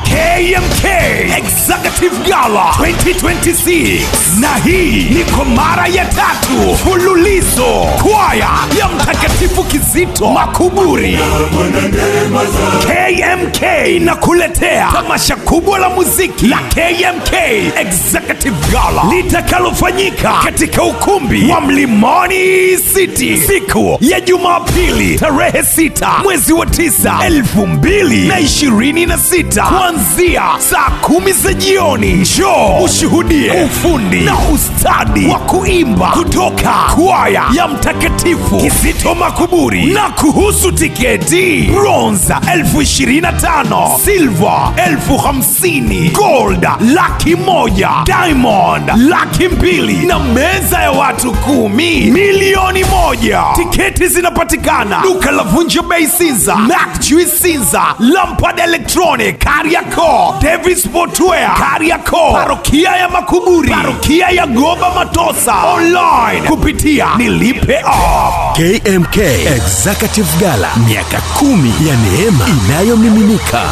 KMK Executive Gala 2026, na hii ni kwa mara ya tatu mfululizo, kwaya ya Mtakatifu Kizito Makuburi KMK inakuletea tamasha kubwa la muziki la KMK Executive Gala litakalofanyika katika ukumbi wa Mlimani City siku ya Jumapili tarehe 6 mwezi wa 9 2026 kuanzia saa 10 za jioni. Njoo ushuhudie ufundi na ustadi wa kuimba kutoka kwaya ya Mtakatifu Kizito Makuburi. Na kuhusu tiketi, bronze 25,000, silver 50,000, gold 100,000, diamond 200,000 na meza ya watu 10 1,000,000. Tiketi zinapatikana duka la Vunja Bei Sinza, Mac Juice Sinza, Lampard Electronic, Kariakoo, Davis Sportwear, Kariakoo, parokia ya Makuburi, parokia ya Goba Matosa, online kupitia Nilipe App. KMK Executive Gala, miaka 10 ya neema inayomiminika.